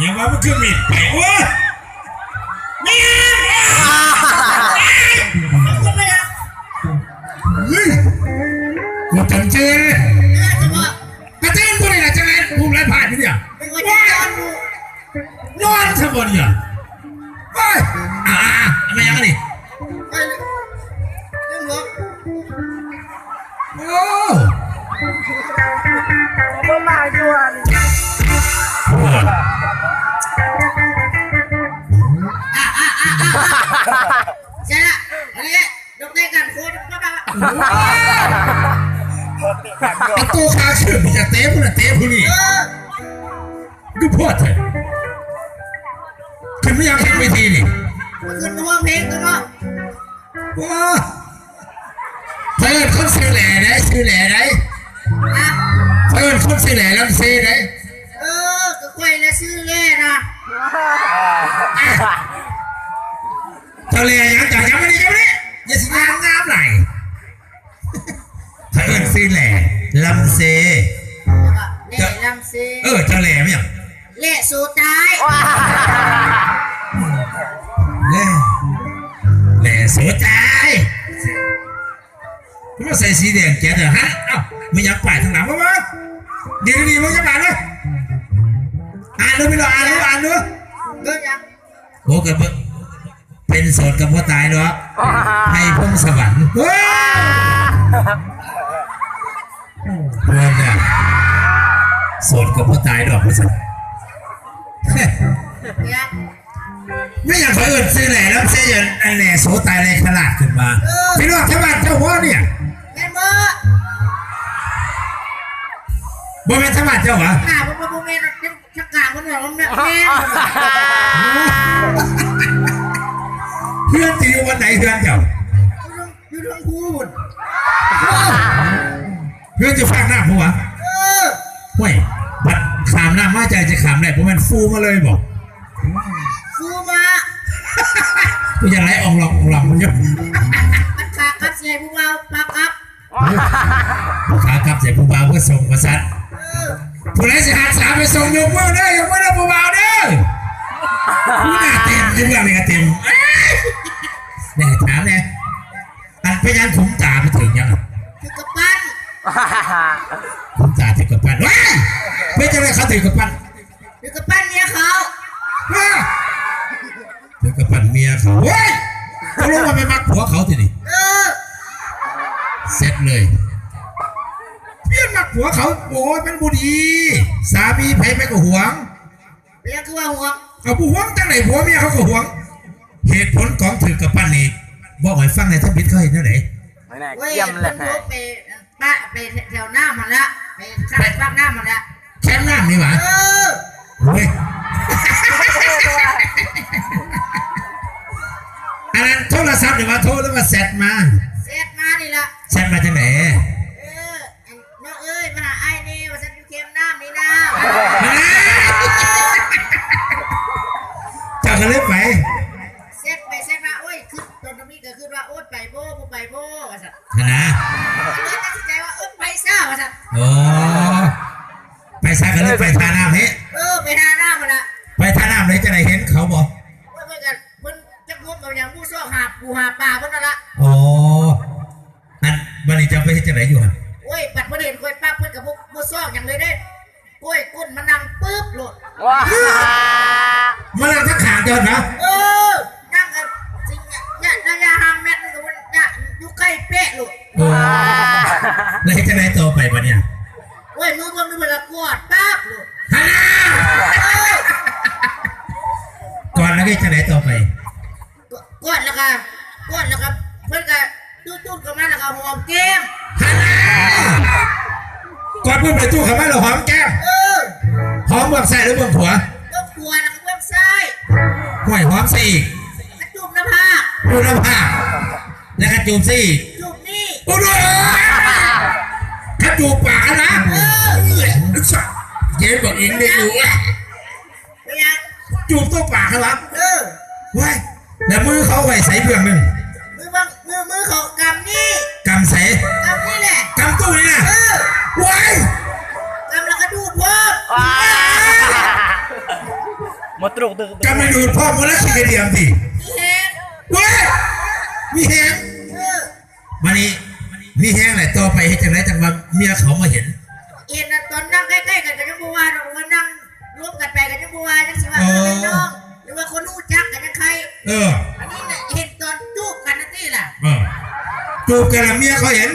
ຍັງວ່າມັນຄືມີດໄປ ໂອ້ຍ ແມ່ນ ເຮີ້ຍ ກູຈົນເຈີ ກະຕື່ນຜູ້ໃດລະ ຈັ່ງໃດຜູ້ໄຮ້ພາດຢູ່ເດຍ ນອນຊະບໍ່ເດຍ ໂອ້ຍ ອ່າໆ ແມ່ນຫຍັງອັນນີ້ ໂອ້ ບໍ່ມາຢູ່ອັນ ໃຊ່ລະ ອັນນີ້ ດອກເຕີກັນໂຄດ ໂຕຂາຂຶ້ນ ຈະເຕະພຸ້ນນະ ເຕະຜູ້ນີ້ ເອີ ຄືໂພດແທ້ ຂຶ້ນມາຫຍັງເທິງເວທີນີ້ ຂຶ້ນມາຮ້ອງເພງຕົວເນາະ ໂອ້ ຂ້ອຍເອີ້ນຄົນຊື່ແຫຼໃດ ຊື່ແຫຼໃດ ຮະ ຂ້ອຍເອີ້ນຄົນຊື່ແຫຼລຳເຊໃດ ເອີ ກໍຂ້ອຍລະຊື່ແຫຼນະ ເຈົ້າແຫຼຫຍັງ ເຈົ້າຫຍັງ ມານີ້ ມານີ້ ຢ່າຊິຍ່າງງາມຫຼາຍ ຂ້ອຍເອີ້ນຊື່ແຫຼລຳເຊ ແຫຼລຳເຊ ເອີ ເຈົ້າແຫຼແມ່ນຫຍັງ ແຫຼໂສຕາຍ ແຫຼ ແຫຼໂສຕາຍ ມາໃສ່ສີແດງແຈດເດີ ຮະ ເອົ້າ ແມ່ນຫຍັງປ້າຍທາງຫຼັງ ມາເບິ່ງ ດີໆ ເບິ່ງຈັກບາດເດີ ອ່ານເດີ ພີ່ນ້ອງ ອ່ານເດີ ອ່ານເດີ ເບິ່ງຫຍັງ ໂອ້ ກໍເບິ່ງ ເປັນໂສດກໍບໍ່ຕາຍດອກ ໄພພົງສະຫວັນ ໂອ້ ເພິ່ນນະ ໂສດກໍບໍ່ຕາຍດອກ ວ່າຊັ້ນ ແມ່ນຫຍັງຂ້ອຍເອີ້ນຊື່ແຫຼ ລຳເຊ ອັນແຫຼໂສຕາຍແຫຼຂະຫຼາດຂຶ້ນມາ ເອີ ພີ່ນ້ອງ ທາງບ້ານເຈົ້າບໍ່ນີ້ ແມ່ນບໍ່ ບໍ່ແມ່ນທາງບ້ານເຈົ້າຫວາ ໜ້າບໍ່ ບໍ່ແມ່ນ ທາງກາງເພິ່ນວ່າມັນແມ່ນ ເຮືອນຊິຢູ່ບ່ອນໃດເຮືອນເຈົ້າ ຢູ່ເທິງ ຢູ່ເທິງພູພຸ້ນ ເຮືອນຢູ່ຟາກນ້ຳພຸ້ນຫວາ ເອີ ຫ້ວຍ ບັດຂ້າມນ້ຳມາ ເຈົ້າຈະຂ້າມໄດ້ ບໍ່ແມ່ນຟູມາເລີຍບໍ ຟູມາ ຄືຈັ່ງໃດ ອ່ອງຫຼອງ ອ່ອງຫຼອງຢູ່ ມັນຂາກັບຊິໃຫ້ຜູ້ບ່າວພາກັບ ຂາກັບໃສ່ຜູ້ບ່າວເພື່ອສົ່ງວ່າຊັ້ນ ເອີ ຜູ້ໃດຊິຫາສາວໄປສົ່ງຍົກມືເດີ ຍົກມືເດີຜູ້ບ່າວເດີ ຜູ້ໜ້າເຕັມຢູ່ເບື້ອງນີ້ກໍເຕັມ ແນ່ຖາມແນ່ ອັນເປັນຫຍັງຂຸມຕາໄປຖືກຫຍັງ ຖືກກຳປັ້ນ ຂຸມຕາຖືກກຳປັ້ນ ວ້າຍ ເປັນຈັ່ງໃດເຂົາຖືກກຳປັ້ນ ຖືກກຳປັ້ນເມຍເຂົາ ຮະ ຖືກກຳປັ້ນເມຍເຂົາ ໂອ້ຍ ຕົກລົງວ່າໄປມັກຜົວເຂົາຕິນີ້ ເອີ ເສັດເລີຍ ເປັນມັກຜົວເຂົາ ໂອ້ຍ ມັນບໍ່ດີ ສາມີໃຜໃຜກໍຫວງ ເປັນຫຍັງຄືວ່າຫວງ ເອົາ ບໍ່ຫວງຈັ່ງໃດ ຜົວເມຍເຂົາກໍຫວງ ເຫດຜົນຂອງຖືກກຳປັ້ນນີ້ ເວົ້າໃຫ້ຟັງແດ່ ທຳອິດເຂົາເຮັດແນວໃດ ໂອ້ຍ ເພິ່ນໂທໄປ ປະໄປແຖວນ້ຳຫັ້ນລະ ໄປຂ້າງປາກນ້ຳຫັ້ນລະ ແຄມນ້ຳນີ້ຫວາ ເອີ ໂອ້ຍ ອັນນັ້ນໂທລະສັບຫຼືວ່າໂທ ຫຼືວ່າແຊັດມາ ແຊັດມານີ້ລະ ແຊັດມາຈັ່ງໃດ ເອີ ອັນ ນ້ອງເອີຍ ມາຫາອ້າຍແດ່ວ່າຊັ້ນ ຢູ່ແຄມນ້ຳນີ້ນາ ເຈົ້າກໍເລີຍໄປ ແຊັດໄປແຊັດມາ ໂອ້ຍ ຄືຕອນນີ້ກໍຄືວ່າ ໂອ້ຍ ໄປບໍ່ ບໍ່ໄປບໍ່ວ່າຊັ້ນ ຫັ້ນນະ ກໍເລີຍຕັດສິນໃຈວ່າ ເອີ ໄປຊະວ່າຊັ້ນ ໂອ້ ໄປຊະ ກໍເລີຍໄປທ່ານ້ຳເດ ເອີ ໄປທ່ານ້ຳຫັ້ນລະ ໄປທ່ານ້ຳເລີຍ ຈັ່ງໃດເຫັນເຂົາບໍ່ ໂອ້ຍ ເພິ່ນກໍ ເພິ່ນຈັກງົບເອົາຫຍັງ ໝູ່ຊອກຫາປູຫາປາເພິ່ນນັ້ນລະ ໂອ້ ອັນ ບັດນີ້ເຈົ້າໄປເຮັດຈັ່ງໃດຢູ່ຫັ້ນ ໂອ້ຍ ບັດເພິ່ນເຫັນຂ້ອຍປັບ ເພິ່ນກໍບໍ່ ບໍ່ຊອກຫຍັງເລີຍເດ້ ໂອ້ຍ ກົ້ນມານັ່ງປຶບໂລດ ວ້າ ມານັ່ງທາງຂ້າງເຈົ້ານະ ເອີ ນັ່ງກັນ ຊິຍະ ໄລຍະຫ່າງແມັດໜຶ່ງກໍບໍ່ໄດ້ ຢູ່ໃກ້ເປະໂລດ ໂອ້ ແລ້ວເຮັດຈັ່ງໃດຕໍ່ໄປບັດນີ້ ໂອ້ຍ ມືເພິ່ນ ມືເພິ່ນລະກອດປັບໂລດ ຫັ້ນນະ ເອີ ກອດແລ້ວເຮັດຈັ່ງໃດຕໍ່ໄປ ກ- ກອດແລ້ວກະ ກອດແລ້ວກະ ເພິ່ນກະຈູດໆເຂົ້າມາແລ້ວກະຫອມແກ້ມ ຫັ້ນນະ ກອດປຶບແລ້ວຈູດເຂົ້າມາແລ້ວຫອມແກ້ມ ເອີ ຫອມເບື້ອງຊ້າຍຫຼືເບື້ອງຂວາ ເບື້ອງຂວາແລ້ວກະເບື້ອງຊ້າຍ ຫ້ວຍ ຫອມໃສ່ອີກ ກະຈູບໜ້າຜາກ ຈູບໜ້າຜາກ ແລ້ວກະຈູບໃສ່ອີກ ຈູບນີ້ ໂອ້ໂຫ ກະຈູບປາກຫັ້ນນະ ເອີ ເຢັນບັກອິງໄດ້ຢູ່ ເປັນຫຍັງ? ຈູບຕົວປາກຫັ້ນຫວາ? ເອີ ວ້າຍ ແລ້ວມືເຂົາໄວ້ໃສເບື້ອງໜຶ່ງ? ມືເບິ່ງ ມື ມືເຂົາກຳນີ້ ກຳໃສ? ກຳນີ້ແຫຼະ ກຳຕູ້ນີ້ນະ? ເອີ ວ້າຍ ກຳແລ້ວກະດູດພ້ອມ ວ້າຍ ມາຕຣຸກຕຶກ ກຳມາຢູ່ພ້ອມກັນແລ້ວຊິໄດ້ດຽມຕິ ມີແຮງ ເວີຍ ມີແຮງ ເອີ ບາດນີ້ມີແຮງແຫຼະ ຕໍ່ໄປເຮັດຈັ່ງໃດຈັ່ງວ່າເມຍເຂົາມາເຫັນ? ເຫັນນັ້ນຕອນນັ່ງໃກ້ໆກັນກໍຍັງບໍ່ວ່າດອກ ວ່ານັ່ງລວມກັນໄປກໍຍັງບໍ່ວ່າ ຍັງຊິວ່າເປັນນ້ອງ ຫຼືວ່າຄົນຮູ້ຈັກກໍຍັງໄຄ ເອີ ອັນນີ້ແຫຼະເຫັນຕອນຈູບກັນນັ້ນຕິລະ ເອີ ຈູບກັນລະເມຍເຂົາເຫັນ?